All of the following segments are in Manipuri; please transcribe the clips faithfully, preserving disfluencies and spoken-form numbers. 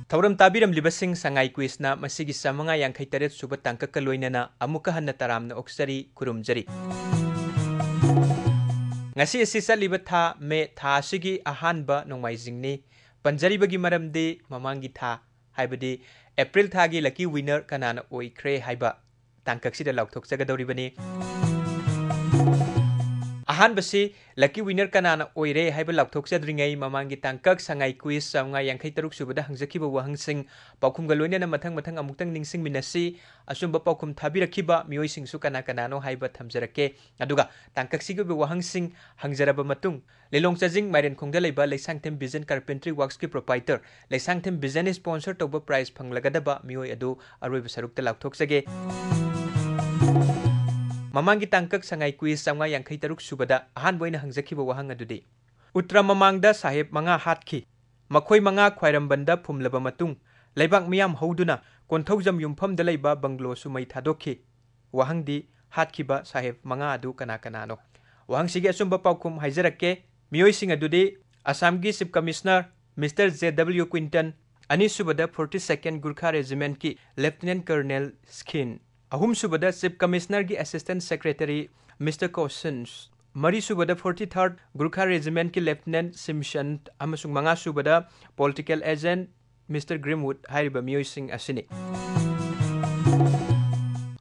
ꯊꯧꯔꯝ ꯇꯥꯕꯤꯔꯝꯂꯤꯕꯁꯤꯡ, ꯁꯉꯥꯏ ꯀ꯭ꯋꯤꯖꯅ ꯃꯁꯤꯒꯤ ꯆꯥꯃꯉꯥ ꯌꯥꯡꯈꯩ ꯇꯔꯦꯠ ꯁꯨꯕ ꯇꯥꯡꯀꯛꯀ ꯂꯣꯏꯅꯅ ꯑꯃꯨꯛꯀ ꯍꯟꯅ ꯇꯔꯥꯝꯅ ꯑꯣꯛꯆꯔꯤ, ꯈꯨꯔꯨꯝꯖꯔꯤ꯫ ꯉꯁꯤ ꯑꯁꯤ ꯆꯠꯂꯤꯕ ꯊꯥ, ꯃꯦ ꯊꯥ ꯑꯁꯤꯒꯤ ꯑꯍꯥꯟꯕ ꯅꯣꯡꯃꯥꯏꯖꯤꯡꯅꯤ꯫ ꯄꯟꯖꯔꯤꯕꯒꯤ ꯃꯔꯝꯗꯤ ꯃꯃꯥꯡꯒꯤ ꯊꯥ, ꯍꯥꯏꯕꯗꯤ ꯑꯦꯄ꯭ꯔꯤꯜ ꯊꯥꯒꯤ lucky winner ꯀꯅꯥꯅ ꯑꯣꯏꯈ꯭ꯔꯦ ꯍꯥꯏꯕ ꯇꯥꯡꯀꯛꯁꯤꯗ ꯂꯥꯎꯊꯣꯛꯆꯒꯗꯧꯔꯤꯕꯅꯤ꯫ ꯑꯍꯥꯟꯕꯁꯤ lucky winner ꯀꯅꯥꯅ ꯑꯣꯏꯔꯦ ꯍꯥꯏꯕ ꯂꯥꯎꯊꯣꯛꯆꯗ꯭ꯔꯤꯉꯩ ꯃꯃꯥꯡꯒꯤ ꯇꯥꯡꯀꯛ ꯁꯉꯥꯏ ꯀ꯭ꯋꯤꯖ ꯆꯥꯃꯉꯥ ꯌꯥꯡꯈꯩ ꯇꯔꯨꯛ ꯁꯨꯕꯗ ꯍꯪꯖꯈꯤꯕ ꯋꯥꯍꯪꯁꯤꯡ ꯄꯥꯎꯈꯨꯝꯒ ꯂꯣꯏꯅꯅ ꯃꯊꯪ ꯃꯊꯪ ꯑꯃꯨꯛꯇꯪ ꯅꯤꯡꯁꯤꯡꯃꯤꯟꯅꯁꯤ꯫ ꯑꯆꯨꯝꯕ ꯄꯥꯎꯈꯨꯝ ꯊꯥꯕꯤꯔꯛꯈꯤꯕ ꯃꯤꯑꯣꯏꯁꯤꯡꯁꯨ ꯀꯅꯥ ꯀꯅꯥꯅꯣ ꯍꯥꯏꯕ ꯊꯝꯖꯔꯛꯀꯦ꯫ ꯑꯗꯨꯒ ꯇꯥꯡꯀꯛꯁꯤꯒꯤ ꯑꯣꯏꯕ ꯋꯥꯍꯪꯁꯤꯡ ꯍꯪꯖꯔꯕ ꯃꯇꯨꯡ, ꯂꯤꯂꯣꯡ ꯆꯥꯖꯤꯡ ꯃꯥꯏꯔꯦꯟꯈꯣꯡꯗ ꯂꯩꯕ ꯂꯩꯁꯥꯡꯊꯦꯝ ꯚꯤꯖꯟ ꯀꯥꯔꯄꯦꯟꯇ꯭ꯔꯤ ꯋꯥꯔꯛꯁꯀꯤ proprietor, ꯂꯩꯁꯥꯡꯊꯦꯝ ꯚꯤꯖꯟꯅ sponsor ꯇꯧꯕ prize ꯐꯪꯂꯒꯗꯕ ꯃꯤꯑꯣꯏ ꯑꯗꯨ ꯑꯔꯣꯏꯕ ꯁꯔꯨꯛꯇ ꯂꯥꯎꯊꯣꯛꯆꯒꯦ꯫ ꯃꯃꯥꯡꯒꯤ ꯇꯥꯡꯀꯛ ꯁꯉꯥꯏ ꯀ꯭ꯋꯤꯖ ꯆꯥꯃꯉꯥ ꯌꯥꯡꯈꯩ ꯇꯔꯨꯛ ꯁꯨꯕꯗ ꯑꯍꯥꯟꯕ ꯑꯣꯏꯅ ꯍꯪꯖꯈꯤꯕ ꯋꯥꯍꯪ ꯑꯗꯨꯗꯤ, ꯎꯇ꯭ꯔ ꯃꯃꯥꯡꯗ ꯁꯥꯍꯦꯕ ꯃꯉꯥ ꯍꯥꯠꯈꯤ꯫ ꯃꯈꯣꯏ ꯃꯉꯥ ꯈ꯭ꯋꯥꯏꯔꯝꯕꯟꯗ ꯐꯨꯝꯂꯕ ꯃꯇꯨꯡ, ꯂꯩꯕꯥꯛ ꯃꯤꯌꯥꯝ ꯍꯧꯗꯨꯅ ꯀꯣꯟꯊꯧꯖꯝ ꯌꯨꯝꯐꯝꯗ ꯂꯩꯕ ꯕꯪꯒ꯭ꯂꯣꯁꯨ ꯃꯩ ꯊꯥꯗꯣꯛꯈꯤ꯫ ꯋꯥꯍꯪꯗꯤ, ꯍꯥꯠꯈꯤꯕ ꯁꯥꯍꯦꯕ ꯃꯉꯥ ꯑꯗꯨ ꯀꯅꯥ ꯀꯅꯥꯅꯣ? ꯋꯥꯍꯪꯁꯤꯒꯤ ꯑꯆꯨꯝꯕ ꯄꯥꯎꯈꯨꯝ ꯍꯥꯏꯖꯔꯛꯀꯦ꯫ ꯃꯤꯑꯣꯏꯁꯤꯡ ꯑꯗꯨꯗꯤ ꯑꯁꯥꯝꯒꯤ Chief Commissioner Mister J W Quinton, ꯑꯅꯤꯁꯨꯕꯗ forty second Gurkha Regimentꯀꯤ Lieutenant Colonel skin, ꯑꯍꯨꯝꯁꯨꯕꯗ Chief Commissionerꯒꯤ Assistant Secretary Mister Cousins, ꯃꯔꯤꯁꯨꯕꯗ forty third Gurkha Regimentꯀꯤ Lieutenant Simpson, ꯑꯃꯁꯨꯡ ꯃꯉꯥꯁꯨꯕꯗ political agent Mister Greenwood ꯍꯥꯏꯔꯤꯕ ꯃꯤꯑꯣꯏꯁꯤꯡ ꯑꯁꯤꯅꯤ꯫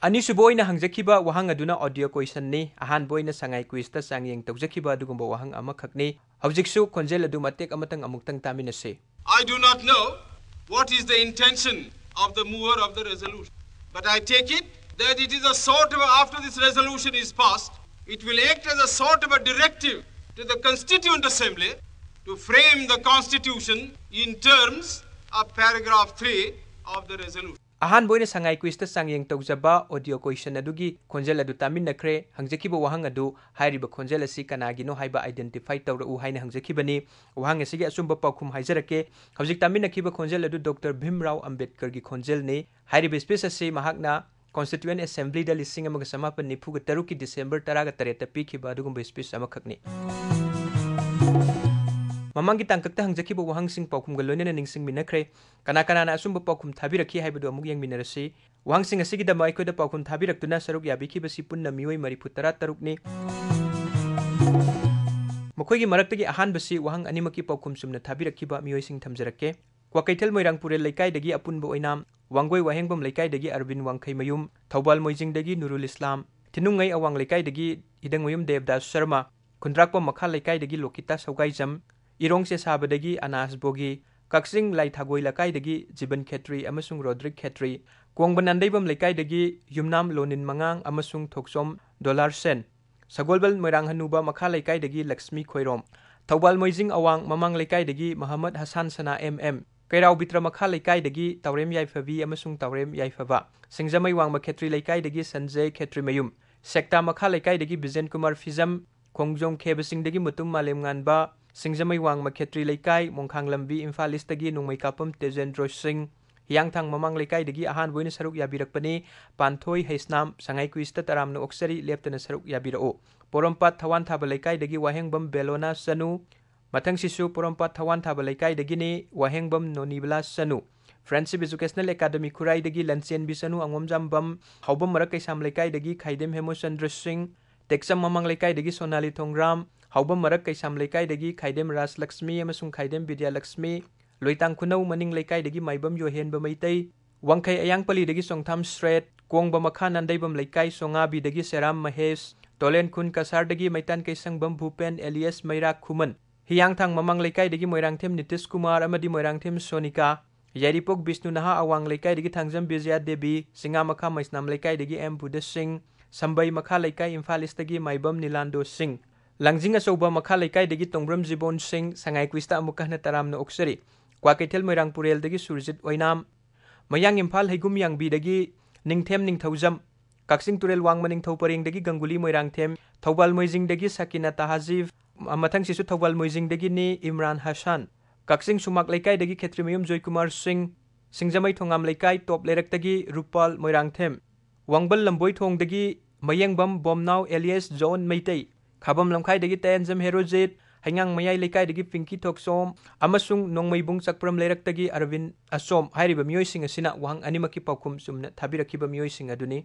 ꯑꯅꯤꯁꯨꯕ ꯑꯣꯏꯅ ꯍꯪꯖꯈꯤꯕ ꯋꯥꯍꯪ ꯑꯗꯨꯅ audio questionꯅꯤ꯫ ꯑꯍꯥꯟꯕ ꯑꯣꯏꯅ ꯁꯉꯥꯏ ꯀ꯭ꯋꯤꯖꯇ ꯆꯥꯡꯌꯦꯡ ꯇꯧꯖꯈꯤꯕ ꯑꯗꯨꯒꯨꯝꯕ ꯋꯥꯍꯪ ꯑꯃꯈꯛꯅꯤ꯫ ꯍꯧꯖꯤꯛꯁꯨ ꯈꯣꯟꯖꯦꯜ ꯑꯗꯨ ꯃꯇꯦꯛ ꯑꯃꯇꯪ ꯑꯃꯨꯛꯇꯪ ꯇꯥꯃꯤꯟꯅꯁꯤ꯫ I do not know what is the intention of the mover of the resolution, but I take it that it is a sort of, after this resolution is passed, it will act as a sort of a directive to the Constituent Assembly to frame the constitution in terms of paragraph three of the resolution. ꯑꯍꯥꯟꯕ ꯑꯣꯏꯅ ꯁꯉꯥꯏ ꯀ꯭ꯋꯤꯖꯇ ꯆꯥꯡꯌꯦꯡ ꯇꯧꯖꯕ audio question ꯑꯗꯨꯒꯤ ꯈꯣꯟꯖꯦꯜ ꯑꯗꯨ ꯇꯥꯃꯤꯟꯅꯈ꯭ꯔꯦ꯫ ꯍꯪꯖꯈꯤꯕ ꯋꯥꯍꯪ ꯑꯗꯨ, ꯍꯥꯏꯔꯤꯕ ꯈꯣꯟꯖꯦꯜ ꯑꯁꯤ ꯀꯅꯥꯒꯤꯅꯣ ꯍꯥꯏꯕ identify ꯇꯧꯔꯛꯎ ꯍꯥꯏꯅ ꯍꯪꯖꯈꯤꯕꯅꯤ꯫ ꯋꯥꯍꯪ ꯑꯁꯤꯒꯤ ꯑꯆꯨꯝꯕ ꯄꯥꯎꯈꯨꯝ ꯍꯥꯏꯖꯔꯛꯀꯦ꯫ ꯍꯧꯖꯤꯛ ꯇꯥꯃꯤꯟꯅꯈꯤꯕ ꯈꯣꯟꯖꯦꯜ ꯑꯗꯨ ꯗꯣꯛꯇꯔ ꯚꯤꯝꯔꯥꯎ ꯑꯝꯕꯦꯗꯀꯔꯒꯤ ꯈꯣꯟꯖꯦꯜꯅꯤ꯫ ꯍꯥꯏꯔꯤꯕ speech ꯑꯁꯤ ꯃꯍꯥꯛꯅ Constituent Assemblyꯗ ꯂꯤꯁꯤꯡ ꯑꯃꯒ ꯆꯃꯥꯄꯟ ꯅꯤꯐꯨꯒ ꯇꯔꯨꯛꯀꯤ December ꯇꯔꯥꯒ ꯇꯔꯦꯠꯇ ꯄꯤꯈꯤꯕ ꯑꯗꯨꯒꯨꯝꯕ speech ꯑꯃꯈꯛꯅꯤ꯫ ꯃꯃꯥꯡꯒꯤ ꯇꯥꯡꯀꯛꯇ ꯍꯪꯖꯈꯤꯕ ꯋꯥꯍꯪꯁꯤꯡ ꯄꯥꯎꯈꯨꯝꯒ ꯂꯣꯏꯅꯅ ꯅꯤꯡꯁꯤꯡꯃꯤꯟꯅꯈ꯭ꯔꯦ꯫ ꯀꯅꯥ ꯀꯅꯥꯅ ꯑꯆꯨꯝꯕ ꯄꯥꯎꯈꯨꯝ ꯊꯥꯕꯤꯔꯛꯈꯤ ꯍꯥꯏꯕꯗꯨ ꯑꯃꯨꯛ ꯌꯦꯡꯃꯤꯟꯅꯔꯁꯤ꯫ ꯋꯥꯍꯪꯁꯤꯡ ꯑꯁꯤꯒꯤꯗꯃꯛ ꯑꯩꯈꯣꯏꯗ ꯄꯥꯎꯈꯨꯝ ꯊꯥꯕꯤꯔꯛꯇꯨꯅ ꯁꯔꯨꯛ ꯌꯥꯕꯤꯈꯤꯕꯁꯤ ꯄꯨꯟꯅ ꯃꯤꯑꯣꯏ ꯃꯔꯤꯐꯨ ꯇꯔꯥ ꯇꯔꯨꯛꯅꯤ꯫ ꯃꯈꯣꯏꯒꯤ ꯃꯔꯛꯇꯒꯤ ꯑꯍꯥꯟꯕꯁꯤ ꯋꯥꯍꯪ ꯑꯅꯤꯃꯛꯀꯤ ꯄꯥꯎꯈꯨꯝ ꯆꯨꯝꯅ ꯊꯥꯕꯤꯔꯛꯈꯤꯕ ꯃꯤꯑꯣꯏꯁꯤꯡ ꯊꯝꯖꯔꯛꯀꯦ꯫ ꯀ꯭ꯋꯥꯀꯩꯊꯦꯜ ꯃꯣꯏꯔꯥꯡꯄꯨꯔꯦꯜ ꯂꯩꯀꯥꯏꯗꯒꯤ ꯑꯄꯨꯟꯕ ꯑꯣꯏꯅꯥꯝ, ꯋꯥꯡꯒꯣꯏ ꯋꯥꯍꯦꯡꯕꯝ ꯂꯩꯀꯥꯏꯗꯒꯤ ꯑꯔꯕꯤꯟ ꯋꯥꯡꯈꯩꯃꯌꯨꯝ, ꯊꯧꯕꯥꯜ ꯃꯣꯏꯖꯤꯡꯗꯒꯤ ꯅꯨꯔꯨꯜ ꯏꯁꯂꯥꯝ, ꯊꯤꯅꯨꯡꯉꯩ ꯑꯋꯥꯡ ꯂꯩꯀꯥꯏꯗꯒꯤ ꯍꯤꯗꯪꯃꯌꯨꯝ ꯗꯦꯕꯗꯥꯁ ꯁꯔꯃ, ꯈꯨꯟꯗ꯭ꯔꯥꯛꯄꯝ ꯃꯈꯥ ꯂꯩꯀꯥꯏꯗꯒꯤ ꯂꯣꯀꯤꯇꯥ ꯁꯧꯒꯥꯏꯖꯝ, ꯏꯔꯣꯡ ꯆꯦꯁꯥꯕꯗꯒꯤ ꯑꯅꯥꯁ ꯕꯣꯒꯤ, ꯀꯛꯆꯤꯡ ꯂꯥꯏꯊꯥꯒꯣꯏ ꯂꯩꯀꯥꯏꯗꯒꯤ ꯖꯤꯕꯟ ꯈꯦꯇ꯭ꯔꯤ ꯑꯃꯁꯨꯡ ꯔꯣꯗ꯭ꯔꯤꯛ ꯈꯦꯇ꯭ꯔꯤ, ꯀꯣꯡꯕ ꯅꯥꯟꯗꯩꯕꯝ ꯂꯩꯀꯥꯏꯗꯒꯤ ꯌꯨꯝꯅꯥꯝ ꯂꯣꯅꯤꯟ ꯃꯉꯥꯡ ꯑꯃꯁꯨꯡ ꯊꯣꯛꯆꯣꯝ ꯗꯣꯂꯥꯔ ꯁꯦꯟ, ꯁꯒꯣꯜꯕꯜ ꯃꯣꯏꯔꯥꯡ ꯍꯅꯨꯕ ꯃꯈꯥ ꯂꯩꯀꯥꯏꯗꯒꯤ ꯂꯛꯁꯃꯤ ꯈꯣꯏꯔꯣꯝ, ꯊꯧꯕꯥꯜ ꯃꯣꯏꯖꯤꯡ ꯑꯋꯥꯡ ꯃꯃꯥꯡ ꯂꯩꯀꯥꯏꯗꯒꯤ ꯃꯍꯃꯗ ꯍꯁꯥꯟ ꯁꯅꯥ ꯑꯦꯝ ꯑꯦꯝ, ꯀꯩꯔꯥꯎ ꯕꯤꯇ꯭ꯔ ꯃꯈꯥ ꯂꯩꯀꯥꯏꯗꯒꯤ ꯇꯥꯎꯔꯦꯝ ꯌꯥꯏꯐꯕꯤ ꯑꯃꯁꯨꯡ ꯇꯥꯎꯔꯦꯝ ꯌꯥꯏꯐꯕ, ꯁꯤꯡꯖꯃꯩ ꯋꯥꯡꯃ ꯈꯦꯇ꯭ꯔꯤ ꯂꯩꯀꯥꯏꯗꯒꯤ ꯁꯟꯖꯦ ꯈꯦꯇ꯭ꯔꯤꯃꯌꯨꯝ, ꯁꯦꯛꯇꯥ ꯃꯈꯥ ꯂꯩꯀꯥꯏꯗꯒꯤ ꯕꯤꯖꯦꯟ ꯀꯨꯃꯥꯔ ꯐꯤꯖꯝ, ꯈꯣꯡꯖꯣꯝ ꯈꯦꯕꯁꯤꯡꯗꯒꯤ ꯃꯨꯇꯨꯝ ꯃꯥꯂꯦꯝꯉꯥꯟꯕ, ꯁꯤꯡꯖꯃꯩ ꯋꯥꯡꯃ ꯈꯦꯇ꯭ꯔꯤ ꯂꯩꯀꯥꯏ, ꯃꯣꯡꯈꯥꯡ ꯂꯝꯕꯤ, ꯏꯝꯐꯥꯜ ꯏꯁꯇꯒꯤ ꯅꯣꯡꯃꯩ ꯀꯥꯞꯄꯝ ꯇꯦꯖꯦꯟꯗ꯭ꯔꯣ ꯁꯤꯡ, ꯍꯤꯌꯥꯡꯊꯥꯡ ꯃꯃꯥꯡ ꯂꯩꯀꯥꯏꯗꯒꯤ ꯑꯍꯥꯟꯕ ꯑꯣꯏꯅ ꯁꯔꯨꯛ ꯌꯥꯕꯤꯔꯛꯄꯅꯤ꯫ ꯄꯥꯟꯊꯣꯏ ꯍꯩꯁꯅꯥꯝ, ꯁꯉꯥꯏ ꯀꯨꯏꯁꯇ ꯇꯔꯥꯝꯅ ꯑꯣꯛꯆꯔꯤ, ꯂꯦꯞꯇꯅ ꯁꯔꯨꯛ ꯌꯥꯕꯤꯔꯛꯎ꯫ ꯄꯣꯔꯣꯝꯄꯥꯠ ꯊꯋꯥꯟ ꯊꯥꯕ ꯂꯩꯀꯥꯏꯗꯒꯤ ꯋꯥꯍꯦꯡꯕꯝ ꯕꯦꯂꯣꯅꯥ ꯆꯅꯨ, ꯃꯊꯪꯁꯤꯁꯨ ꯄꯣꯔꯣꯝꯄꯥꯠ ꯊꯋꯥꯟ ꯊꯥꯕ ꯂꯩꯀꯥꯏꯗꯒꯤꯅꯤ, ꯋꯥꯍꯦꯡꯕꯝ ꯅꯣꯅꯤꯕꯂꯥ ꯆꯅꯨ꯫ Friendship Educational Academy ꯈꯨꯔꯥꯏꯗꯒꯤ ꯂꯟꯆꯦꯟꯕꯤ ꯆꯅꯨ ꯑꯉꯣꯝꯖꯥꯝꯕꯝ, ꯍꯥꯎꯕꯝ ꯃꯔꯛ ꯀꯩꯁꯥꯝ ꯂꯩꯀꯥꯏꯗꯒꯤ ꯈꯥꯏꯗꯦꯝ ꯍꯦꯃꯣꯆꯟꯗ꯭ꯔ ꯁꯤꯡ, ꯇꯦꯛꯆꯝ ꯃꯃꯥꯡ ꯂꯩꯀꯥꯏꯗꯒꯤ ꯁꯣꯅꯥꯂꯤ ꯊꯣꯡꯒ꯭ꯔꯥꯝ, ꯍꯥꯎꯕꯝ ꯃꯔꯛ ꯀꯩꯁꯥꯝ ꯂꯩꯀꯥꯏꯗꯒꯤ ꯈꯥꯏꯗꯦꯝ ꯔꯥꯖꯂꯛꯁꯃꯤ ꯑꯃꯁꯨꯡ ꯈꯥꯏꯗꯦꯝ ꯕꯤꯗ꯭ꯌꯥꯂꯛꯁꯃꯤ, ꯂꯣꯏꯇꯥꯡ ꯈꯨꯅꯧ ꯃꯅꯤꯡ ꯂꯩꯀꯥꯏꯗꯒꯤ ꯃꯥꯏꯕꯝ ꯌꯣꯍꯦꯟꯕ ꯃꯩꯇꯩ, ꯋꯥꯡꯈꯩ ꯑꯌꯥꯡꯄꯜꯂꯤꯗꯒꯤ ꯆꯣꯡꯊꯥꯝ ꯁ꯭ꯔꯦꯠ, ꯀꯣꯡꯕ ꯃꯈꯥ ꯅꯥꯟꯗꯩꯕꯝ ꯂꯩꯀꯥꯏ ꯁꯣꯉꯥꯕꯤꯗꯒꯤ ꯁꯦꯔꯥꯝ ꯃꯍꯦꯁ, ꯇꯣꯂꯦꯟ ꯈꯨꯟ ꯀꯁꯥꯔꯗꯒꯤ ꯃꯩꯇꯥꯟ ꯀꯩꯁꯪꯕꯝ ꯚꯨꯄꯦꯟ alias ꯃꯩꯔꯥꯛ ꯈꯨꯃꯟ, ꯍꯤꯌꯥꯡꯊꯥꯡ ꯃꯃꯥꯡ ꯂꯩꯀꯥꯏꯗꯒꯤ ꯃꯣꯏꯔꯥꯡꯊꯦꯝ ꯅꯤꯇꯤꯁ ꯀꯨꯃꯥꯔ ꯑꯃꯗꯤ ꯃꯣꯏꯔꯥꯡꯊꯦꯝ ꯁꯣꯅꯤꯀꯥ, ꯌꯥꯏꯔꯤꯄꯣꯛ ꯕꯤꯁꯅꯨ ꯅꯍꯥ ꯑꯋꯥꯡ ꯂꯩꯀꯥꯏꯗꯒꯤ ꯊꯥꯡꯖꯝ ꯕꯤꯖꯌꯥ ꯗꯦꯕꯤ, ꯁꯤꯡꯉꯥꯃꯈꯥ ꯃꯩꯁꯅꯥꯝ ꯂꯩꯀꯥꯏꯗꯒꯤ ꯑꯦꯝ ꯕꯨꯙ ꯁꯤꯡ, ꯁꯝꯕꯩ ꯃꯈꯥ ꯂꯩꯀꯥꯏ ꯏꯝꯐꯥꯜ ꯏꯁꯇꯒꯤ ꯃꯥꯏꯕꯝ ꯅꯤꯂꯥꯟꯗꯣ ꯁꯤꯡ, ꯂꯥꯡꯖꯤꯡ ꯑꯆꯧꯕ ꯃꯈꯥ ꯂꯩꯀꯥꯏꯗꯒꯤ ꯇꯣꯡꯕ꯭ꯔꯝ ꯖꯤꯕꯣꯟ ꯁꯤꯡ, ꯁꯉꯥꯏ ꯀꯨꯏꯁꯇ ꯑꯃꯨꯛꯀ ꯍꯟꯅ ꯇꯔꯥꯝꯅ ꯑꯣꯛꯆꯔꯤ꯫ ꯀ꯭ꯋꯥꯀꯩꯊꯦꯜ ꯃꯣꯏꯔꯥꯡ ꯄꯨꯔꯦꯜꯗꯒꯤ ꯁꯨꯔꯖꯤꯠ ꯑꯣꯏꯅꯥꯝ, ꯃꯌꯥꯡ ꯏꯝꯐꯥꯜ ꯍꯩꯒꯨꯝ ꯌꯥꯡꯕꯤꯗꯒꯤ ꯅꯤꯡꯊꯦꯝ ꯅꯤꯡꯊꯧꯖꯝ, ꯀꯛꯆꯤꯡ ꯇꯨꯔꯦꯜ ꯋꯥꯡꯃ ꯅꯤꯡꯊꯧ ꯄꯔꯦꯡꯗꯒꯤ ꯒꯪꯒꯨꯂꯤ ꯃꯣꯏꯔꯥꯡꯊꯦꯝ, ꯊꯧꯕꯥꯜ ꯃꯣꯏꯖꯤꯡꯗꯒꯤ ꯁꯀꯤꯅꯥ ꯇꯍꯥꯖꯤꯕ, ꯃꯊꯪꯁꯤꯁꯨ ꯊꯧꯕꯥꯜ ꯃꯣꯏꯖꯤꯡꯗꯒꯤꯅꯤ ꯏꯝꯔꯥꯟ ꯍꯁꯥꯟ, ꯀꯛꯆꯤꯡ ꯁꯨꯃꯥꯛ ꯂꯩꯀꯥꯏꯗꯒꯤ ꯈꯦꯇ꯭ꯔꯤꯃꯌꯨꯝ ꯖꯣꯏꯀꯨꯃꯥꯔ ꯁꯤꯡ, ꯁꯤꯡꯖꯃꯩ ꯊꯣꯉꯥꯝ ꯂꯩꯀꯥꯏ ꯇꯣꯞ ꯂꯩꯔꯛꯇꯒꯤ ꯔꯨꯄꯥꯜ ꯃꯣꯏꯔꯥꯡꯊꯦꯝ, ꯋꯥꯡꯕꯜ ꯂꯝꯕꯣꯏ ꯊꯣꯡꯗꯒꯤ ꯃꯌꯦꯡꯕꯝ ꯕꯣꯝꯅꯥꯎ alias ꯖꯣꯟ ꯃꯩꯇꯩ, ꯈꯥꯕꯝ ꯂꯝꯈꯥꯏꯗꯒꯤ ꯇꯌꯥꯟꯖꯝ ꯍꯦꯔꯣꯖꯤꯠ, ꯍꯩꯉꯥꯡ ꯃꯌꯥꯏ ꯂꯩꯀꯥꯏꯗꯒꯤ ꯄꯤꯡꯀꯤ ꯊꯣꯛꯆꯣꯝ ꯑꯃꯁꯨꯡ ꯅꯣꯡꯃꯩꯕꯨꯡ ꯆꯛꯄ꯭ꯔꯝ ꯂꯩꯔꯛꯇꯒꯤ ꯑꯔꯕꯤꯟ ꯑꯆꯣꯝ ꯍꯥꯏꯔꯤꯕ ꯃꯤꯑꯣꯏꯁꯤꯡ ꯑꯁꯤꯅ ꯋꯥꯍꯪ ꯑꯅꯤꯃꯛꯀꯤ ꯄꯥꯎꯈꯨꯝ ꯆꯨꯝꯅ ꯊꯥꯕꯤꯔꯛꯈꯤꯕ ꯃꯤꯑꯣꯏꯁꯤꯡ ꯑꯗꯨꯅꯤ꯫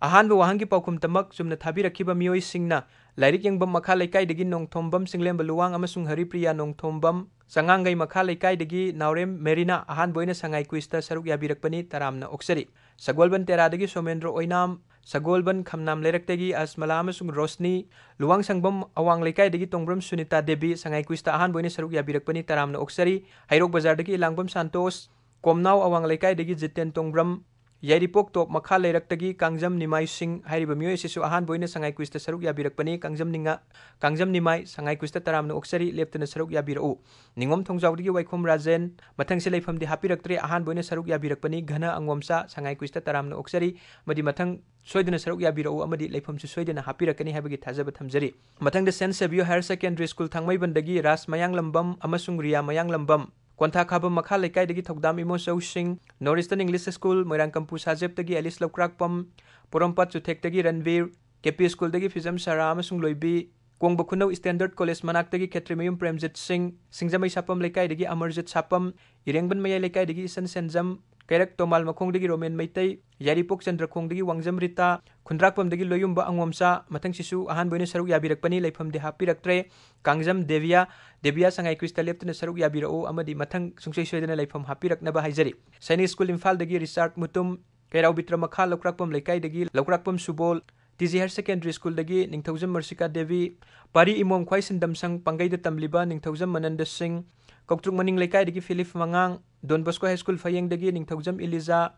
ꯑꯍꯥꯟꯕ ꯋꯥꯍꯪꯒꯤ ꯄꯥꯎꯈꯨꯝꯇꯃꯛ ꯆꯨꯝꯅ ꯊꯥꯕꯤꯔꯛꯈꯤꯕ ꯃꯤꯑꯣꯏꯁꯤꯡꯅ ꯂꯥꯏꯔꯤꯛ ꯌꯦꯡꯕꯝ ꯃꯈꯥ ꯂꯩꯀꯥꯏꯗꯒꯤ ꯅꯣꯡꯊꯣꯝꯕꯝ ꯆꯤꯡꯂꯦꯝꯕ ꯂꯨꯋꯥꯡ ꯑꯃꯁꯨꯡ ꯍꯔꯤꯄ꯭ꯔꯤꯌꯥ ꯅꯣꯡꯊꯣꯝꯕꯝ, ꯆꯉꯥꯡꯒꯩ ꯃꯈꯥ ꯂꯩꯀꯥꯏꯗꯒꯤ ꯅꯥꯎꯔꯦꯝ ꯃꯦꯔꯤꯅꯥ ꯑꯍꯥꯟꯕ ꯑꯣꯏꯅ ꯁꯉꯥꯏ ꯀ꯭ꯋꯤꯖꯇ ꯁꯔꯨꯛ ꯌꯥꯕꯤꯔꯛꯄꯅꯤ, ꯇꯔꯥꯝꯅ ꯑꯣꯛꯆꯔꯤ꯫ ꯁꯒꯣꯜꯕꯟ ꯇꯦꯔꯥꯗꯒꯤ ꯁꯣꯃꯦꯟꯗ꯭ꯔꯣ ꯑꯣꯏꯅꯥꯝ, ꯁꯒꯣꯜꯕꯟ ꯈꯝꯅꯥꯝ ꯂꯩꯔꯛꯇꯒꯤ ꯑꯁꯃꯂꯥ ꯑꯃꯁꯨꯡ ꯔꯣꯁꯅꯤ, ꯂꯨꯋꯥꯡꯁꯪꯕꯝ ꯑꯋꯥꯡ ꯂꯩꯀꯥꯏꯗꯒꯤ ꯇꯣꯡꯕ꯭ꯔꯝ ꯁꯨꯅꯤꯇꯥ ꯗꯦꯕꯤ ꯁꯉꯥꯏ ꯀ꯭ꯋꯤꯖꯇ ꯑꯍꯥꯟꯕ ꯑꯣꯏꯅ ꯁꯔꯨꯛ ꯌꯥꯕꯤꯔꯛꯄꯅꯤ, ꯇꯔꯥꯝꯅ ꯑꯣꯛꯆꯔꯤ꯫ ꯍꯩꯔꯣꯛ ꯕꯖꯥꯔꯗꯒꯤ ꯏꯂꯥꯡꯕꯝ ꯁꯥꯟꯇꯣꯁ, ꯀꯣꯝꯅꯥꯎ ꯑꯋꯥꯡ ꯂꯩꯀꯥꯏꯗꯒꯤ ꯖꯤꯇꯦꯟ ꯇꯣꯡꯕ꯭ꯔꯝ, ꯌꯥꯏꯔꯤꯄꯣꯛ ꯇꯣꯞ ꯃꯈꯥ ꯂꯩꯔꯛꯇꯒꯤ ꯀꯥꯡꯖꯝ ꯅꯤꯃꯥꯏ ꯁꯤꯡ ꯍꯥꯏꯔꯤꯕ ꯃꯤꯑꯣꯏ ꯑꯁꯤꯁꯨ ꯑꯍꯥꯟꯕ ꯑꯣꯏꯅ ꯁꯉꯥꯏ ꯀ꯭ꯋꯤꯖꯇ ꯁꯔꯨꯛ ꯌꯥꯕꯤꯔꯛꯄꯅꯤ꯫ ꯀꯥꯡꯖꯝ ꯅꯤꯡꯉ-, ꯀꯥꯡꯖꯝ ꯅꯤꯃꯥꯏ ꯁꯉꯥꯏ ꯀ꯭ꯋꯤꯖꯇ ꯇꯔꯥꯝꯅ ꯑꯣꯛꯆꯔꯤ, ꯂꯦꯞꯇꯅ ꯁꯔꯨꯛ ꯌꯥꯕꯤꯔꯛꯎ꯫ ꯅꯤꯉꯣꯝ ꯊꯣꯡꯖꯥꯎꯗꯒꯤ ꯋꯥꯏꯈꯣꯝ ꯔꯥꯖꯦꯟ, ꯃꯊꯪꯁꯤ ꯂꯩꯐꯝꯗꯤ ꯍꯥꯞꯄꯤꯔꯛꯇ꯭ꯔꯦ, ꯑꯍꯥꯟꯕ ꯑꯣꯏꯅ ꯁꯔꯨꯛ ꯌꯥꯕꯤꯔꯛꯄꯅꯤ꯫ ꯘꯅ ꯑꯉꯣꯝꯆꯥ ꯁꯉꯥꯏ ꯀ꯭ꯋꯤꯖꯇ ꯇꯔꯥꯝꯅ ꯑꯣꯛꯆꯔꯤ, ꯑꯃꯗꯤ ꯃꯊꯪ ꯁꯣꯏꯗꯅ ꯁꯔꯨꯛ ꯌꯥꯕꯤꯔꯛꯎ ꯑꯃꯗꯤ ꯂꯩꯐꯝꯁꯨ ꯁꯣꯏꯗꯅ ꯍꯥꯞꯄꯤꯔꯛꯀꯅꯤ ꯍꯥꯏꯕꯒꯤ ꯊꯥꯖꯕ ꯊꯝꯖꯔꯤ꯫ ꯃꯊꯪꯗ Saint Savio higher secondary school ꯊꯥꯡꯃꯩꯕꯟꯗꯒꯤ ꯔꯥꯖ ꯃꯌꯥꯡꯂꯝꯕꯝ ꯑꯃꯁꯨꯡ ꯔꯤꯌꯥ ꯃꯌꯥꯡꯂꯝꯕꯝ, ꯀꯣꯟꯊꯥꯈꯥꯕꯝ ꯃꯈꯥ ꯂꯩꯀꯥꯏꯗꯒꯤ ꯊꯧꯗꯥꯝ ꯏꯃꯣꯆꯧꯁꯤꯡ, ꯅꯣꯔꯠ ꯏꯁꯇꯔꯟ ꯏꯪꯂꯤꯁ ꯁ꯭ꯀꯨꯜ, ꯃꯣꯏꯔꯥꯡꯀꯝꯄꯨ ꯁꯥꯖꯦꯞꯇꯒꯤ ꯑꯦꯂꯤꯁ ꯂꯧꯀ꯭ꯔꯥꯛꯄꯝ, ꯄꯣꯔꯣꯝꯄꯥꯠ ꯆꯨꯊꯦꯛꯇꯒꯤ ꯔꯟꯕꯤꯔ, ꯀꯦ ꯄꯤ ꯁ꯭ꯀꯨꯜꯗꯒꯤ ꯐꯤꯖꯝ ꯁꯔꯥ ꯑꯃꯁꯨꯡ ꯂꯣꯏꯕꯤ, ꯀꯣꯡꯕ ꯈꯨꯅꯧ ꯁ꯭ꯇꯦꯟꯗꯔꯗ ꯀꯣꯂꯦꯖ ꯃꯅꯥꯛꯇꯒꯤ ꯈꯦꯇ꯭ꯔꯤꯃꯌꯨꯝ ꯄ꯭ꯔꯦꯝꯖꯤꯠ ꯁꯤꯡ, ꯁꯤꯡꯖꯃꯩ ꯁꯥꯄꯝ ꯂꯩꯀꯥꯏꯗꯒꯤ ꯑꯃꯔꯖꯤꯠ ꯁꯥꯄꯝ, ꯏꯔꯦꯡꯕꯟ ꯃꯌꯥꯏ ꯂꯩꯀꯥꯏꯗꯒꯤ ꯏꯁꯟ ꯁꯦꯟꯖꯝ, ꯀꯩꯔꯛ ꯇꯣꯃꯥꯜ ꯃꯈꯣꯡꯗꯒꯤ ꯔꯣꯃꯦꯟ ꯃꯩꯇꯩ, ꯌꯥꯏꯔꯤꯄꯣꯛ ꯆꯟꯗ꯭ꯔꯈꯣꯡꯗꯒꯤ ꯋꯥꯡꯖꯝ ꯔꯤꯇꯥ, ꯈꯨꯟꯗ꯭ꯔꯥꯛꯄꯝꯗꯒꯤ ꯂꯣꯌꯨꯝꯕ ꯑꯉꯣꯝꯆꯥ, ꯃꯊꯪꯁꯤꯁꯨ ꯑꯍꯥꯟꯕ ꯑꯣꯏꯅ ꯁꯔꯨꯛ ꯌꯥꯕꯤꯔꯛꯄꯅꯤ, ꯂꯩꯐꯝꯗꯤ ꯍꯥꯞꯄꯤꯔꯛꯇ꯭ꯔꯦ꯫ ꯀꯥꯡꯖꯝ ꯗꯦꯕꯤꯌꯥ, ꯗꯦꯕꯤꯌꯥ ꯁꯉꯥꯏ ꯀ꯭ꯋꯤꯖꯇ ꯂꯦꯞꯇꯅ ꯁꯔꯨꯛ ꯌꯥꯕꯤꯔꯛꯎ ꯑꯃꯗꯤ ꯃꯊꯪ ꯁꯨꯡꯁꯣꯏ ꯁꯣꯏꯗꯅ ꯂꯩꯐꯝ ꯍꯥꯞꯄꯤꯔꯛꯅꯕ ꯍꯥꯏꯖꯔꯤ꯫ ꯁꯥꯏꯅꯤꯛ ꯁ꯭ꯀꯨꯜ ꯏꯝꯐꯥꯜꯗꯒꯤ ꯔꯤꯆꯥꯔꯗ ꯃꯨꯇꯨꯝ, ꯀꯩꯔꯥꯎ ꯕꯤꯇ꯭ꯔ ꯃꯈꯥ ꯂꯧꯀ꯭ꯔꯥꯛꯄꯝ ꯂꯩꯀꯥꯏꯗꯒꯤ ꯂꯧꯀ꯭ꯔꯥꯛꯄꯝ ꯁꯨꯕꯣꯜ, ꯇꯤ ꯖꯤ ꯍꯥꯌꯔ ꯁꯦꯀꯦꯟꯗꯔꯤ ꯁ꯭ꯀꯨꯜꯗꯒꯤ ꯅꯤꯡꯊꯧꯖꯝ ꯃꯔꯁꯤꯀꯥ ꯗꯦꯕꯤ, ꯄꯥꯔꯤ ꯏꯃꯣꯝ ꯈ꯭ꯋꯥꯏ ꯁꯤꯟꯗꯝꯁꯪ ꯄꯥꯡꯒꯩꯗ ꯇꯝꯂꯤꯕ ꯅꯤꯡꯊꯧꯖꯝ ꯃꯅꯟꯗ ꯁꯤꯡ, ꯀꯧꯇ꯭ꯔꯨꯛ ꯃꯅꯤꯡ ꯂꯩꯀꯥꯏꯗꯒꯤ ꯐꯤꯂꯤꯞ ꯃꯉꯥꯡ, ꯗꯣꯟ ꯕꯣꯁꯀꯣ ꯍꯥꯏ ꯁ꯭ꯀꯨꯜ ꯐꯌꯦꯡꯗꯒꯤ ꯅꯤꯡꯊꯧꯖꯝ ꯏꯂꯤꯖꯥ,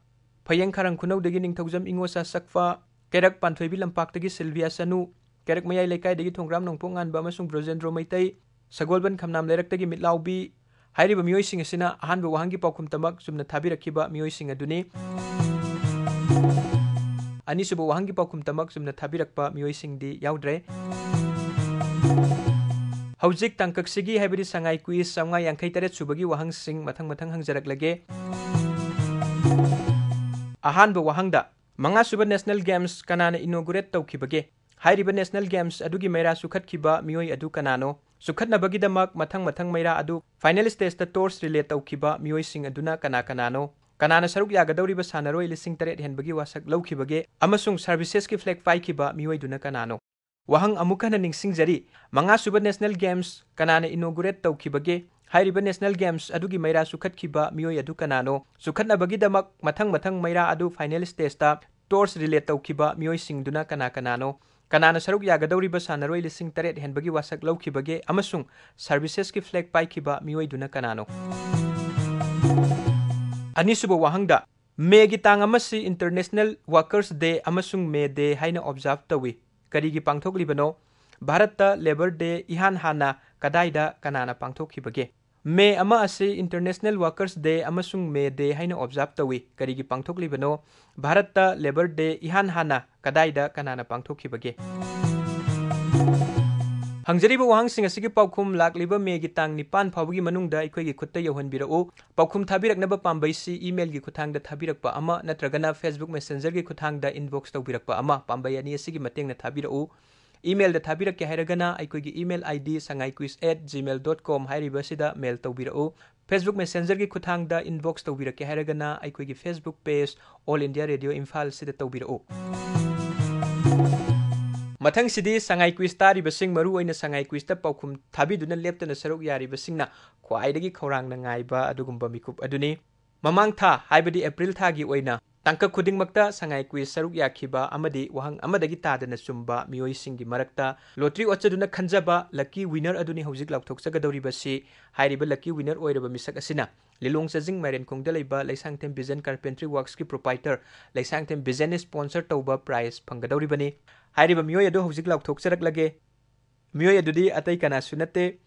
ꯐꯌꯦꯡ ꯈꯥꯔꯪ ꯈꯨꯅꯧꯗꯒꯤ ꯅꯤꯡꯊꯧꯖꯝ ꯏꯉꯣꯆꯥ ꯁꯛꯐ, ꯀꯩꯔꯛ ꯄꯥꯟꯊꯣꯏꯕꯤ ꯂꯝꯄꯥꯛꯇꯒꯤ ꯁꯤꯜꯚꯤꯌꯥ ꯁꯅꯨ, ꯀꯩꯔꯛ ꯃꯌꯥꯏ ꯂꯩꯀꯥꯏꯗꯒꯤ ꯊꯣꯡꯒ꯭ꯔꯥꯝ ꯅꯣꯡꯄꯣꯛ ꯉꯥꯟꯕ ꯑꯃꯁꯨꯡ ꯕ꯭ꯔꯣꯖꯦꯟꯗ꯭ꯔꯣ ꯃꯩꯇꯩ, ꯁꯒꯣꯜꯕꯟ ꯈꯝꯅꯥꯝ ꯂꯩꯔꯛꯇꯒꯤ ꯃꯤꯠꯂꯥꯎꯕꯤ ꯍꯥꯏꯔꯤꯕ ꯃꯤꯑꯣꯏꯁꯤꯡ ꯑꯁꯤꯅ ꯑꯍꯥꯟꯕ ꯋꯥꯍꯪꯒꯤ ꯄꯥꯎꯈꯨꯝꯇꯃꯛ ꯆꯨꯝꯅ ꯊꯥꯕꯤꯔꯛꯈꯤꯕ ꯃꯤꯑꯣꯏꯁꯤꯡ ꯑꯗꯨꯅꯤ꯫ ꯑꯅꯤꯁꯨꯕ ꯋꯥꯍꯪꯒꯤ ꯄꯥꯎꯈꯨꯝꯇꯃꯛ ꯆꯨꯝꯅ ꯊꯥꯕꯤꯔꯛꯄ ꯃꯤꯑꯣꯏꯁꯤꯡꯗꯤ ꯌꯥꯎꯗ꯭ꯔꯦ꯫ ꯍꯧꯖꯤꯛ ꯇꯥꯡꯀꯛꯁꯤꯒꯤ, ꯍꯥꯏꯕꯗꯤ ꯁꯉꯥꯏ ꯀ꯭ꯋꯤꯖ ꯆꯥꯝꯃꯉꯥ ꯌꯥꯡꯈꯩ ꯇꯔꯦꯠ ꯁꯨꯕꯒꯤ ꯋꯥꯍꯪꯁꯤꯡ ꯃꯊꯪ ꯃꯊꯪ ꯍꯪꯖꯔꯛꯂꯒꯦ꯫ ꯑꯍꯥꯟꯕ ꯋꯥꯍꯪꯗ, ꯃꯉꯥꯁꯨꯕ National Games ꯀꯅꯥꯅ inaugurate ꯇꯧꯈꯤꯕꯒꯦ? ꯍꯥꯏꯔꯤꯕ National Games ꯑꯗꯨꯒꯤ ꯃꯩꯔꯥ ꯆꯨꯈꯠꯈꯤꯕ ꯃꯤꯑꯣꯏ ꯑꯗꯨ ꯀꯅꯥꯅꯣ? ꯆꯨꯈꯠꯅꯕꯒꯤꯗꯃꯛ ꯃꯊꯪ ꯃꯊꯪ ꯃꯩꯔꯥ ꯑꯗꯨ final stageꯇ torch relay ꯇꯧꯈꯤꯕ ꯃꯤꯑꯣꯏꯁꯤꯡ ꯑꯗꯨꯅ ꯀꯅꯥ ꯀꯅꯥꯅꯣ? ꯀꯅꯥꯅ ꯁꯔꯨꯛ ꯌꯥꯒꯗꯧꯔꯤꯕ ꯁꯥꯟꯅꯔꯣꯏ ꯂꯤꯁꯤꯡ ꯇꯔꯦꯠ ꯍꯦꯟꯕꯒꯤ ꯋꯥꯁꯛ ꯂꯧꯈꯤꯕꯒꯦ? ꯑꯃꯁꯨꯡ servicesꯀꯤ flag ꯄꯥꯏꯈꯤꯕ ꯃꯤꯑꯣꯏꯗꯨꯅ ꯀꯅꯥꯅꯣ? ꯋꯥꯍꯪ ꯑꯃꯨꯛ ꯍꯟꯅ ꯅꯤꯡꯁꯤꯡꯖꯔꯤ, ꯃꯉꯥꯁꯨꯕ National Games ꯀꯅꯥꯅ inaugurate ꯇꯧꯈꯤꯕꯒꯦ? ꯍꯥꯏꯔꯤꯕ National Games ꯑꯗꯨꯒꯤ ꯃꯩꯔꯥ ꯆꯨꯈꯠꯈꯤꯕ ꯃꯤꯑꯣꯏ ꯑꯗꯨ ꯀꯅꯥꯅꯣ? ꯆꯨꯈꯠꯅꯕꯒꯤꯗꯃꯛ ꯃꯊꯪ ꯃꯊꯪ ꯃꯩꯔꯥ ꯑꯗꯨ final stageꯇ torch relay ꯇꯧꯈꯤꯕ ꯃꯤꯑꯣꯏꯁꯤꯡꯗꯨꯅ ꯀꯅꯥ ꯀꯅꯥꯅꯣ? ꯀꯅꯥꯅ ꯁꯔꯨꯛ ꯌꯥꯒꯗꯧꯔꯤꯕ ꯁꯥꯟꯅꯔꯣꯏ ꯂꯤꯁꯤꯡ ꯇꯔꯦꯠ ꯍꯦꯟꯕꯒꯤ ꯋꯥꯁꯛ ꯂꯧꯈꯤꯕꯒꯦ? ꯑꯃꯁꯨꯡ servicesꯀꯤ flag ꯄꯥꯏꯈꯤꯕ ꯃꯤꯑꯣꯏꯗꯨꯅ ꯀꯅꯥꯅꯣ? ꯑꯅꯤꯁꯨꯕ ꯋꯥꯍꯪꯗ, ꯃꯦꯒꯤ ꯇꯥꯡ ꯑꯃꯁꯤ International Workers Day ꯑꯃꯁꯨꯡ May Day ꯍꯥꯏꯅ observe ꯇꯧꯏ꯫ ꯀꯔꯤꯒꯤ ꯄꯥꯡꯊꯣꯛꯂꯤꯕꯅꯣ? ꯚꯥꯔꯠꯇ Labour Day ꯏꯍꯥꯟ ꯍꯥꯟꯅ ꯀꯗꯥꯏꯗ ꯀꯅꯥꯅ ꯄꯥꯡꯊꯣꯛꯈꯤꯕꯒꯦ? ꯃꯦ ꯑꯃ ꯑꯁꯤ International Workers Day ꯑꯃꯁꯨꯡ May Day ꯍꯥꯏꯅ observe ꯇꯧꯏ꯫ ꯀꯔꯤꯒꯤ ꯄꯥꯡꯊꯣꯛꯂꯤꯕꯅꯣ? ꯚꯥꯔꯠꯇ Labour Day ꯏꯍꯥꯟ ꯍꯥꯟꯅ ꯀꯗꯥꯏꯗ ꯀꯅꯥꯅ ꯄꯥꯡꯊꯣꯛꯈꯤꯕꯒꯦ? ꯍꯪꯖꯔꯤꯕ ꯋꯥꯍꯪꯁꯤꯡ ꯑꯁꯤꯒꯤ ꯄꯥꯎꯈꯨꯝ ꯂꯥꯛꯂꯤꯕ ꯃꯦꯒꯤ ꯇꯥꯡ ꯅꯤꯄꯥꯟ ꯐꯥꯎꯕꯒꯤ ꯃꯅꯨꯡꯗ ꯑꯩꯈꯣꯏꯒꯤ ꯈꯨꯠꯇ ꯌꯧꯍꯟꯕꯤꯔꯛꯎ꯫ ꯄꯥꯎꯈꯨꯝ ꯊꯥꯕꯤꯔꯛꯅꯕ ꯄꯥꯝꯕꯩꯁꯤ emailꯒꯤ ꯈꯨꯠꯊꯥꯡꯗ ꯊꯥꯕꯤꯔꯛꯄ ꯑꯃ ꯅꯠꯇ꯭ꯔꯒꯅ Facebook Messengerꯒꯤ ꯈꯨꯠꯊꯥꯡꯗ inbox ꯇꯧꯕꯤꯔꯛꯄ ꯑꯃ, ꯄꯥꯝꯕꯩ ꯑꯅꯤ ꯑꯁꯤꯒꯤ ꯃꯇꯦꯡꯅ ꯊꯥꯕꯤꯔꯛꯎ꯫ Emailꯗ ꯊꯥꯕꯤꯔꯛꯀꯦ ꯍꯥꯏꯔꯒꯅ ꯑꯩꯈꯣꯏꯒꯤ email ID sangaiquiz at gmail dot com ꯍꯥꯏꯔꯤꯕ ꯑꯁꯤꯗ mail ꯇꯧꯕꯤꯔꯛꯎ꯫ Facebook Messengerꯒꯤ ꯈꯨꯠꯊꯥꯡꯗ inbox ꯇꯧꯕꯤꯔꯛꯀꯦ ꯍꯥꯏꯔꯒꯅ ꯑꯩꯈꯣꯏꯒꯤ Facebook page All India Radio Imphal ꯁꯤꯗ ꯇꯧꯕꯤꯔꯛꯎ꯫ ꯃꯊꯪꯁꯤꯗꯤ ꯁꯉꯥꯏ quiz ꯇꯥꯔꯤꯕꯁꯤꯡ, ꯃꯔꯨ ꯑꯣꯏꯅ ꯁꯉꯥꯏ quizꯇ ꯄꯥꯎꯈꯨꯝ ꯊꯥꯕꯤꯗꯨꯅ ꯂꯦꯞꯇꯅ ꯁꯔꯨꯛ ꯌꯥꯔꯤꯕꯁꯤꯡꯅ ꯈ꯭ꯋꯥꯏꯗꯒꯤ ꯈꯧꯔꯥꯡꯅ ꯉꯥꯏꯕ ꯑꯗꯨꯒꯨꯝꯕ ꯃꯤꯀꯨꯞ ꯑꯗꯨꯅꯤ꯫ ꯃꯃꯥꯡ ꯊꯥ, ꯍꯥꯏꯕꯗꯤ April ꯊꯥꯒꯤ ꯑꯣꯏꯅ ꯇꯥꯡꯀꯛ ꯈꯨꯗꯤꯡꯃꯛꯇ ꯁꯉꯥꯏ quiz ꯁꯔꯨꯛ ꯌꯥꯈꯤꯕ ꯑꯃꯗꯤ ꯋꯥꯍꯪ ꯑꯃꯗꯒꯤ ꯇꯥꯗꯅ ꯆꯨꯝꯕ ꯃꯤꯑꯣꯏꯁꯤꯡꯒꯤ ꯃꯔꯛꯇ lottery ꯑꯣꯠꯆꯗꯨꯅ ꯈꯟꯖꯕ lucky winner ꯑꯗꯨꯅꯤ ꯍꯧꯖꯤꯛ ꯂꯥꯎꯊꯣꯛꯆꯒꯗꯧꯔꯤꯕꯁꯤ꯫ ꯍꯥꯏꯔꯤꯕ lucky winner ꯑꯣꯏꯔꯕ ꯃꯤꯁꯛ ꯑꯁꯤꯅ ꯂꯤꯂꯣꯡ ꯆꯥꯖꯤꯡ ꯃꯥꯏꯔꯦꯟꯈꯣꯡꯗ ꯂꯩꯕ Leishangthem Vision Carpentry Worksꯀꯤ proprietor Leishangthem Visionꯅ sponsor ꯇꯧꯕ prize ꯐꯪꯒꯗꯧꯔꯤꯕꯅꯤ꯫ ꯍꯥꯏꯔꯤꯕ ꯃꯤꯑꯣꯏ ꯑꯗꯨ ꯍꯧꯖꯤꯛ ꯂꯥꯎꯊꯣꯛꯆꯔꯛꯂꯒꯦ꯫ ꯃꯤꯑꯣꯏ ꯑꯗꯨꯗꯤ ꯑꯇꯩ ꯀꯅꯥꯁꯨ ꯅꯠꯇꯦ,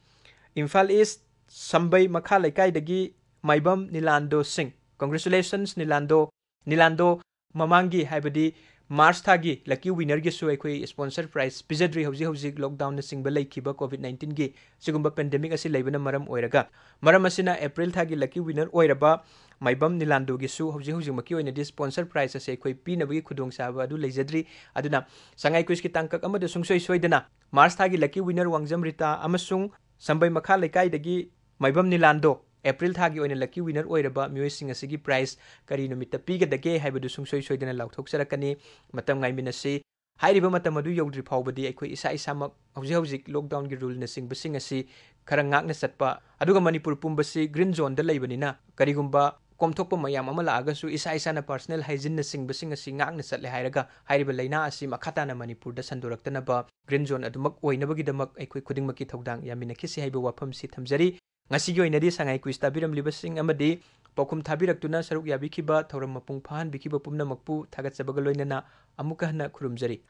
ꯏꯝꯐꯥꯜ East ꯁꯝꯕꯩ ꯃꯈꯥ ꯂꯩꯀꯥꯏꯗꯒꯤ ꯃꯥꯏꯕꯝ ꯅꯤꯂꯥꯟꯗꯣ ꯁꯤꯡ꯫ Congratulations ꯅꯤꯂꯥꯟꯗꯣ꯫ ꯅꯤꯂꯥꯟꯗꯣ, ꯃꯃꯥꯡꯒꯤ, ꯍꯥꯏꯕꯗꯤ March ꯊꯥꯒꯤ lucky winnerꯒꯤꯁꯨ ꯑꯩꯈꯣꯏ sponsor prize ꯄꯤꯖꯗ꯭ꯔꯤ꯫ ꯍꯧꯖꯤꯛ ꯍꯧꯖꯤꯛ lockdownꯅꯆꯤꯡꯕ ꯂꯩꯈꯤꯕ COVID nineteenꯒꯤ ꯁꯤꯒꯨꯝꯕ pandemic ꯑꯁꯤ ꯂꯩꯕꯅ ꯃꯔꯝ ꯑꯣꯏꯔꯒ, ꯃꯔꯝ ꯑꯁꯤꯅ April ꯊꯥꯒꯤ lucky winner ꯑꯣꯏꯔꯕ ꯃꯥꯏꯕꯝ ꯅꯤꯂꯥꯟꯗꯣꯒꯤꯁꯨ ꯍꯧꯖꯤꯛ ꯍꯧꯖꯤꯛꯃꯛꯀꯤ ꯑꯣꯏꯅꯗꯤ sponsor prize ꯑꯁꯦ ꯑꯩꯈꯣꯏ ꯄꯤꯅꯕꯒꯤ ꯈꯨꯗꯣꯡꯆꯥꯕ ꯑꯗꯨ ꯂꯩꯖꯗ꯭ꯔꯤ꯫ ꯑꯗꯨꯅ ꯁꯉꯥꯏ ꯀ꯭ꯋꯤꯖꯀꯤ ꯇꯥꯡꯀꯛ ꯑꯃꯗ ꯁꯨꯡꯁꯣꯏ ꯁꯣꯏꯗꯅ ꯃꯥꯔꯆ ꯊꯥꯒꯤ lucky winner ꯋꯥꯡꯖꯝ ꯔꯤꯇꯥ ꯑꯃꯁꯨꯡ ꯁꯝꯕꯩ ꯃꯈꯥ ꯂꯩꯀꯥꯏꯗꯒꯤ ꯃꯥꯏꯕꯝ ꯅꯤꯂꯥꯟꯗꯣ ꯑꯦꯄ꯭ꯔꯤꯜ ꯊꯥꯒꯤ ꯑꯣꯏꯅ lucky winner ꯑꯣꯏꯔꯕ ꯃꯤꯑꯣꯏꯁꯤꯡ ꯑꯁꯤꯒꯤ prize ꯀꯔꯤ ꯅꯨꯃꯤꯠꯇ ꯄꯤꯒꯗꯒꯦ ꯍꯥꯏꯕꯗꯨ ꯁꯨꯡꯁꯣꯏ ꯁꯣꯏꯗꯅ ꯂꯥꯎꯊꯣꯛꯆꯔꯛꯀꯅꯤ꯫ ꯃꯇꯝ ꯉꯥꯏꯃꯤꯟꯅꯁꯤ꯫ ꯍꯥꯏꯔꯤꯕ ꯃꯇꯝ ꯑꯗꯨ ꯌꯧꯗ꯭ꯔꯤ ꯐꯥꯎꯕꯗꯤ ꯑꯩꯈꯣꯏ ꯏꯁꯥ ꯏꯁꯥꯃꯛ ꯍꯧꯖꯤꯛ ꯍꯧꯖꯤꯛ lockdownꯒꯤ ruleꯅꯆꯤꯡꯕꯁꯤꯡ ꯑꯁꯤ ꯈꯔ ꯉꯥꯛꯅ ꯆꯠꯄ, ꯑꯗꯨꯒ ꯃꯅꯤꯄꯨꯔ ꯄꯨꯝꯕꯁꯤ green zoneꯗ ꯂꯩꯕꯅꯤꯅ ꯀꯔꯤꯒꯨꯝꯕ ꯀꯣꯝꯊꯣꯛꯄ ꯃꯌꯥꯝ ꯑꯃ ꯂꯥꯛꯑꯒꯁꯨ ꯏꯁꯥ ꯏꯁꯥꯅ personal hygieneꯅꯆꯤꯡꯕꯁꯤꯡ ꯑꯁꯤ ꯉꯥꯛꯅ ꯆꯠꯂꯦ ꯍꯥꯏꯔꯒ ꯍꯥꯏꯔꯤꯕ ꯂꯥꯏꯅꯥ ꯑꯁꯤ ꯃꯈꯥ ꯇꯥꯅ ꯃꯅꯤꯄꯨꯔꯗ ꯁꯟꯗꯣꯔꯛꯇꯅꯕ green zone ꯑꯗꯨꯃꯛ ꯑꯣꯏꯅꯕꯒꯤꯗꯃꯛ ꯑꯩꯈꯣꯏ ꯈꯨꯗꯤꯡꯃꯛꯀꯤ ꯊꯧꯗꯥꯡ ꯌꯥꯃꯤꯟꯅꯈꯤꯁꯤ ꯍꯥꯏꯕ ꯋꯥꯐꯝꯁꯤ ꯊꯝꯖꯔꯤ꯫ ꯉꯁꯤꯒꯤ ꯑꯣꯏꯅꯗꯤ ꯁꯉꯥꯏ ꯀ꯭ꯋꯤꯖ ꯇꯥꯕꯤꯔꯝꯂꯤꯕꯁꯤꯡ ꯑꯃꯗꯤ ꯄꯥꯎꯈꯨꯝ ꯊꯥꯕꯤꯔꯛꯇꯨꯅ ꯁꯔꯨꯛ ꯌꯥꯕꯤꯈꯤꯕ ꯊꯧꯔꯝ ꯃꯄꯨꯡ ꯐꯥꯍꯟꯕꯤꯈꯤꯕ ꯄꯨꯝꯅꯃꯛꯄꯨ ꯊꯥꯒꯠꯆꯕꯒ ꯂꯣꯏꯅꯅ ꯑꯃꯨꯛꯀ ꯍꯟꯅ ꯈꯨꯔꯨꯝꯖꯔꯤ꯫